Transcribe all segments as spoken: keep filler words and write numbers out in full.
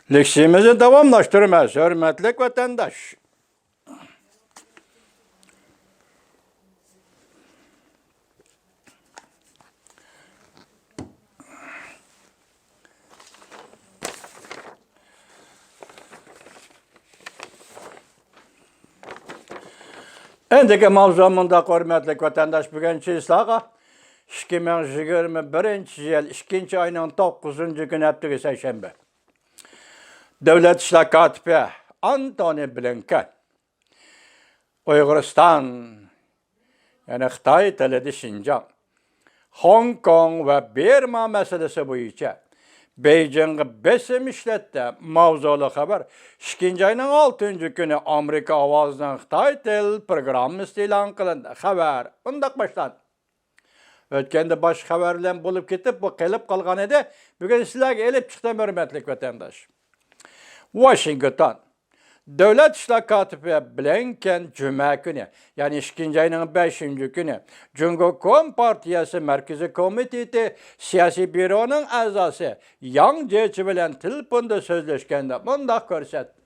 لېكسىيىمىزنى داۋاملاشتۇرىمىز، ھۆرمەتلىك ۋەتەنداش. ئەندىكى ماۋزۇ مۇنداق، ھۆرمەتلىك ۋەتەنداش، بۈگۈن چىسلاغا ئىككى مىڭ يىگىرمە بىرىنچى يىل ئىككىنچى ئاينىڭ توققۇزىنچى كۈنى، ھەپتىگە سەيشەنبە. دۆلەت ئىشلار كاتىپى ئانتونى بلىنكېن ئۇيغۇرىستان، يەنى خىتاي تىلىدا شىنجاڭ، خوڭكوڭ ۋە بىرما مەسىلىسى بويىچە بېيجىڭغا بېسىم ئىشلەتتى. ماۋزۇلۇق خەۋەر. ئىككىنچى ئاينىڭ ئالتىنچى كۈنى ئامېرىكا ئاۋازىنىڭ خىتاي تىل پروگراممىسى ئېلان قىلىندى. خەۋەر مۇنداق باشلاندى. ئۆتكەندە باشقا خەۋەر بىلەن بولۇپ كېتىپ، بۇ قېلىپ قالغان ئىدى. بۈگۈن سىلەرگە ئېلىپ چىقتىم، ھۆرمەتلىك ۋەتەنداش. ۋاشىنگتون. دۆلەت ئىشلار كاتىپى بلىنكېن جۈمە كۈنى، يەنى ئىككىنچى ئاينىڭ بەشىنچى كۈنى جۇڭگو كومپارتىيەسى مەركىزىي كومىتېتى سىياسىي بيۇرونىڭ ئەزاسى ياڭ جيېچى بىلەن تېلېفوندا سۆزلەشكەندە مۇنداق كۆرسەتتى.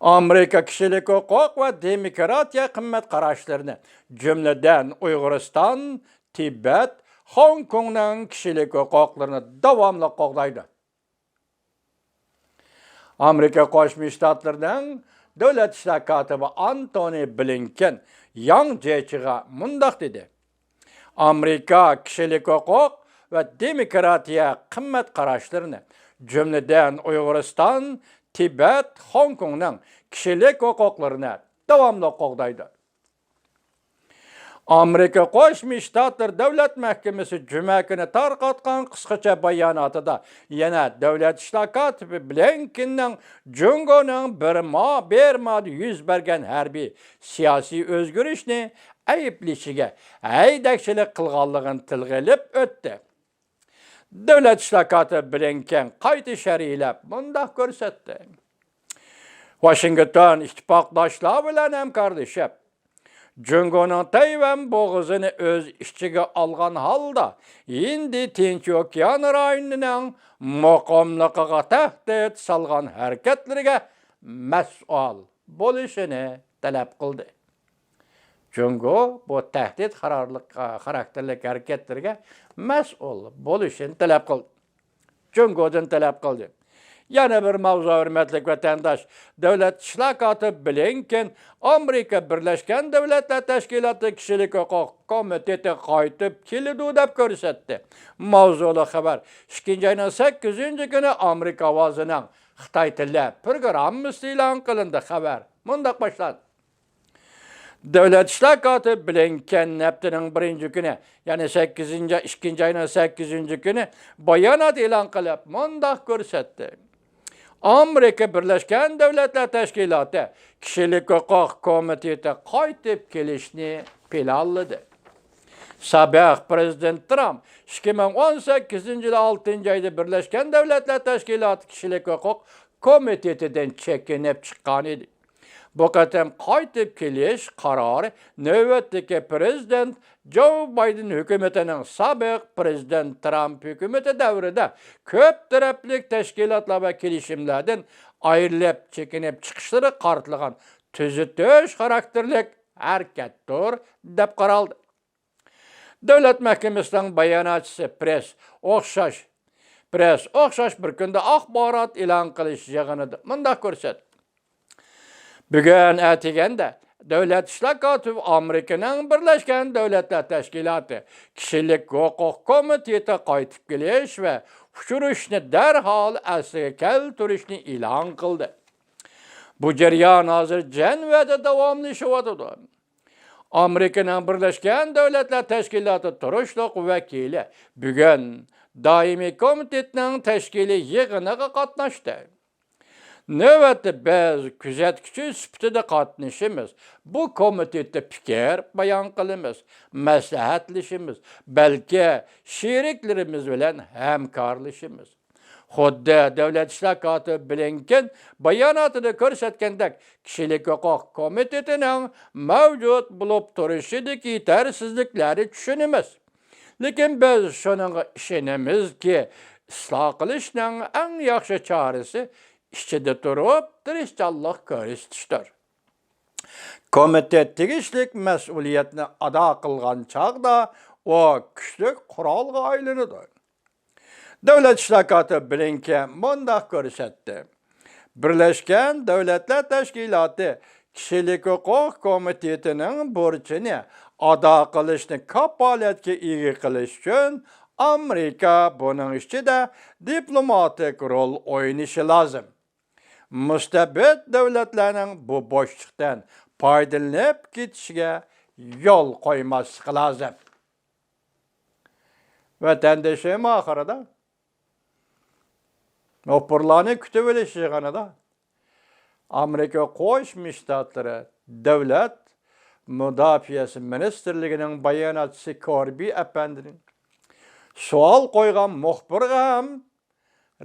ئامېرىكا كىشىلىك ھوقۇق ۋە دېموكراتىيە قىممەت قاراشلىرىنى، جۈملىدىن ئۇيغۇرىستان، تىبەت، خوڭكوڭنىڭ كىشىلىك ھوقۇقلىرىنى داۋاملىق قوغدايدۇ. ئامېرىكا قوشما شتاتلىرىنىڭ دۆلەت ئىشلار كاتىپى ئانتونى بلىنكېن ياڭ جيېچىغا مۇنداق دېدى: ئامېرىكا كىشىلىك ھوقۇق ۋە دېموكراتىيە قىممەت قاراشلىرىنى، جۈملىدىن ئۇيغۇرىستان، تىبەت، خوڭكوڭنىڭ كىشىلىك ھوقۇقلىرىنى داۋاملىق قوغدايدۇ. ئامېرىكا قوشما شتاتلىرى دۆلەت مەھكىمىسى جۈمە كۈنى تارقاتقان قىسقىچە باياناتىدا يەنە دۆلەت ئىشلار كاتىپى بلىنكېننىڭ جۇڭگونىڭ بىرما، بىرمادا يۈز بەرگەن ھەربىي سىياسىي ئۆزگىرىشنى ئەيىبلىشىگە ھەيدەكچىلىك قىلغانلىقىنى تىلغا ئېلىپ ئۆتتى. دۆلەت ئىشلار كاتىپى بلىنكېن قايتا شەرھلەپ مۇنداق كۆرسەتتى: ۋاشىنگتون ئىتتىپاقداشلار بىلەن ھەمكارلىشىپ، جۇڭگونىڭ تەيۋەن بوغۇزىنى ئۆز ئىچىگە ئالغان ھالدا، ھىندى تىنچ ئوكيان رايونىنىڭ مۇقىملىقىغا تەھدىت سالغان ھەرىكەتلىرىگە مەسئۇل بولۇشىنى تەلەپ قىلدى. جۇڭگو بۇ تەھدىت قارارلىق، خاراكتېرلىك ھەرىكەتلىرىگە مەسئۇل بولۇشىنى تەلەپ قىلدى. جۇڭگودىن تەلەپ قىلدى. يەنە بىر ماۋزۇ، ھۆرمەتلىك ۋەتەنداش، دۆلەت ئىشلار كاتىپى بلىنكېن ئامېرىكا بىرلەشكەن دۆلەتلەر تەشكىلاتى كىشىلىك ھوقۇق كومىتېتى قايتىپ كېلىدۇ دەپ كۆرسەتتى. ماۋزۇلۇق خەۋەر. ئىككىنچى ئاينىڭ سەككىزىنچى كۈنى ئامېرىكا ئاۋازىنىڭ خىتاي تىلى پروگراممىسى ئېلان قىلىندى. خەۋەر مۇنداق باشلاندى. دۆلەت ئىشلار كاتىپى بلىنكېن ھەپتىنىڭ بىرىنچى كۈنى، يەنى سەككىزىنچى، ئىككىنچى ئاينىڭ سەككىزىنچى كۈنى بايانات ئېلان قىلىپ، مۇنداق كۆرسەتتى: ئامېرىكا بىرلەشكەن دۆلەتلەر تەشكىلاتى كىشىلىك ھوقۇق كومىتېتى قايتىپ كېلىشنى پىلانلىدى. سابىق پىرېزىدېنت ترامپ ئىككى مىڭ ئون سەككىزىنچى يىل ئالتىنچى ئايدا بىرلەشكەن دۆلەتلەر تەشكىلاتى كىشىلىك ھوقۇق كومىتېتىدىن چېكىنىپ چىققان ئىدى. بۇ قېتىم قايتىپ كېلىش قارارى نۆۋەتتىكى پىرېزىدېنت جو بايدېن ھۆكۈمىتىنىڭ سابىق پىرېزىدېنت ترامپ ھۆكۈمىتى دەۋرىدە كۆپ تەرەپلىك تەشكىلاتلار ۋە كېلىشىملەردىن ئايرىلىپ چېكىنىپ چىقىشلىرىغا قارىتىلغان تۈزىتىش خاراكتېرلىك ھەرىكەتتۇر، دەپ قارالدى. دۆلەت مەھكىمىسىنىڭ باياناتچىسى پرېس ئوخشاش، پرېس ئوخشاش بىر كۈندە ئاخبارات ئېلان قىلىش يىغىنىدا مۇنداق كۆرسەتتى: بۈگۈن ئەتىگەندە دۆلەت ئىشلار كاتىپى ئامېرىكىنىڭ بىرلەشكەن دۆلەتلەر تەشكىلاتى كىشىلىك ھوقۇق كومىتېتى قايتىپ كېلىش ۋە ئۇچرىشىشنى دەرھال ئەسلىگە كەلتۈرۈشنى ئېلان قىلدى. بۇ جەريان ھازىر جەنۋەدە داۋاملىشىۋاتىدۇ. ئامېرىكىنىڭ بىرلەشكەن دۆلەتلەر تەشكىلاتى تۇرۇشلۇق ۋەكىلى بۈگۈن دائىمىي كومىتېتنىڭ تەشكىلىي يىغىنىغا قاتناشتى. نۆۋەتتە بىز كۆزەتكۈچى سۈپىتىدە قاتنىشىمىز. بۇ كومىتېتتا پىكىر بايان قىلىمىز، مەسلىھەتلىشىمىز، بەلكى شېرىكلىرىمىز بىلەن ھەمكارلىشىمىز. خۇددى دۆلەت ئىشلار كاتىپى بلىنكېن باياناتىدا كۆرسەتكەندەك، كىشىلىك ھوقۇق كومىتېتىنىڭ مەۋجۇت بولۇپ تۇرۇشىدىكى يېتەرسىزلىكلەرنى چۈشىنىمىز. لېكىن بىز شۇنىڭغا ئىشىنىمىزكى، ئىسلاھ قىلىشنىڭ ئەڭ ياخشى چارىسى ئىچىدە تۇرۇپ تىرىشچانلىق كۆرسىتىشتۇر. كومىتېت تېگىشلىك مەسئۇلىيەتنى ئادا قىلغان چاغدا ئۇ كۈچلۈك قورالغا ئايلىنىدۇ. دۆلەت ئىشلار كاتىپى بلىنكېن مۇنداق كۆرسەتتى: بىرلەشكەن دۆلەتلەر تەشكىلاتى كىشىلىك ھوقۇق كومىتېتىنىڭ بۇرچىنى ئادا قىلىشنى كاپالەتكە ئىگە قىلىش ئۈچۈن ئامېرىكا، بۇنىڭ ئىچىدە دىپلوماتىك رول ئوينىشى لازىم. مۇستەبىت دۆلەتلەرنىڭ بۇ بوشلۇقتىن پايدىلىنىپ كېتىشىگە يول قويماسلىقى لازىم. ۋەتەندىشىم ئاخىرىدا مۇخبىرلارنى كۈتۈۋېلىش يىغىنىدا ئامېرىكا قوشما شتاتلىرى دۆلەت مۇداپىئەسى مىنىستىرلىكىنىڭ باياناتچىسى كوربى ئەپەندىنىڭ سوئال قويغان مۇخبىرىغا ھەم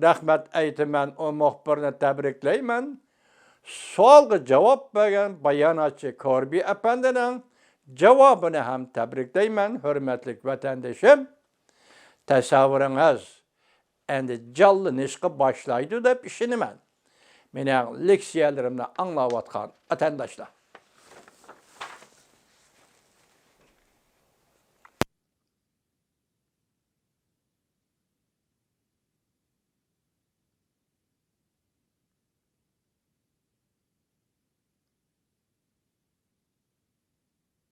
رەھمەت ئېيتىمەن، ئۇ مۇخبىرنى تەبرىكلەيمەن. سوئالغا جاۋاب بەرگەن باياناتچى كوربى ئەپەندىنىڭ جاۋابىنى ھەم تەبرىكلەيمەن، ھۆرمەتلىك ۋەتەندىشىم. تەسەۋۋۇرىڭىز ئەمدى جانلىنىشقا باشلايدۇ دەپ ئىشىنىمەن، مېنىڭ لېكسىيەلىرىمنى ئاڭلاۋاتقان ۋەتەنداشلار.